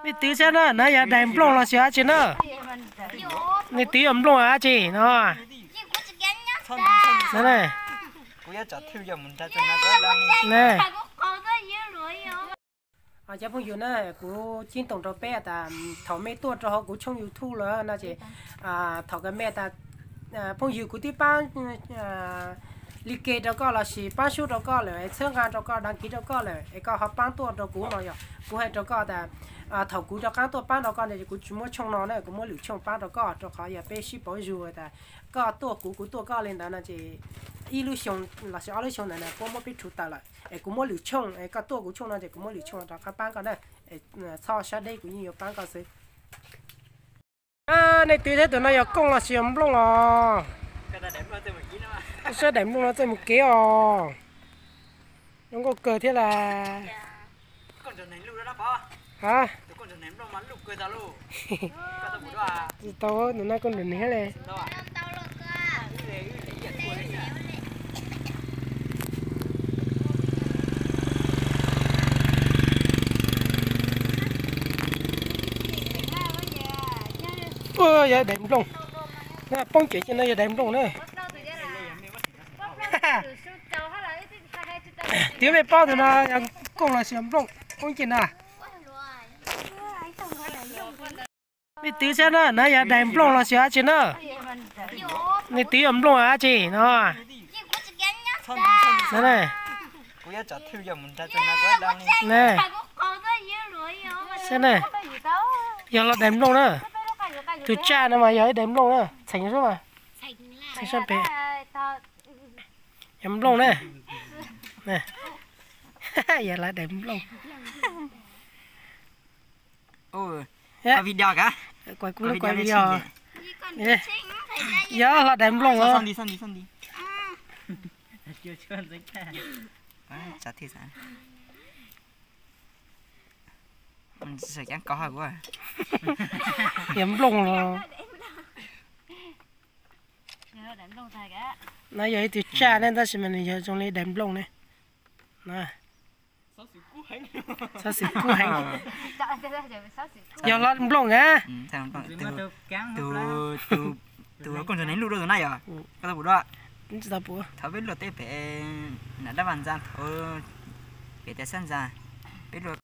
Nej twv saib na, no yog daim nplooj los sis dab tsi na? Nej twv yog nplooj dab tsi no? Cov phooj ywg na, kuv ceeb toom rau peb tas thaum mej tuaj rau hauv kuv tshooj YouTube lawm no ces thaum kawg mej tas phooj ywg kuv twb paab like rau koj los sis paab sub rau koj lawm, txhawb nqaa rau koj, đăng ký rau koj lawm es koj ho paab tuaj rau kuv no yog kuv hais rau koj tas thaum kuv rov qaab tuaj paab rau koj no ces kuv tsis muab tshooj no na, kuv muab lwm tshooj paab rau koj rau qhov yog peb sib pauv zug tas koj tuaj kuv, kuv tuaj koj li ntawd no ces ib lub xyoo los sis ob lub xyoo ntawd na puab muab peb rhuv tawm lawm es kuv muab lwm tshooj, koj tuaj kuv tshooj no ces kuv muab lwm tshooj rov qaab paab koj na. Txhob sab deb, kuv yeej yuav paab koj xwb. Nej twv saib tus no yog kooj los sis yog nplooj os? Saib daim nplooj no txawj mus kev os. Zoo nkauj kawg thiab las. Ha, tsis tau, tus no kooj nrov nws thiab li. Yog daim nplooj, poob ces no yog daim nplooj na. Twb mej paub tus no yog kooj los sis yog nplooj, poob ces na. Nej twv saib na, no yog daim nplooj los sis dab tsi na? Nej twv yog nplooj dab tsi no? Yog los daim nplooj na. Tus tsaj no mas yog ib daim nplooj na, txheem xwb mas. Txheem sab pem. Yog nplooj na. Yog los daim nplooj. Kuv kuv video. Yog los daim nplooj os. Yog nplooj los. No yog ib tug tsaj ne, tab sis mas nws yog zoo li daim nplooj ne. Xov xwm kub heev. Yog los nplooj a. Tus kooj nrov neeg luj rau tus na yog koj tau pum dua? Tsis tau pum. Thaum peb luaj teb pem nam dab vaj ntxa, thaum pem tias xab ntxa, peb luaj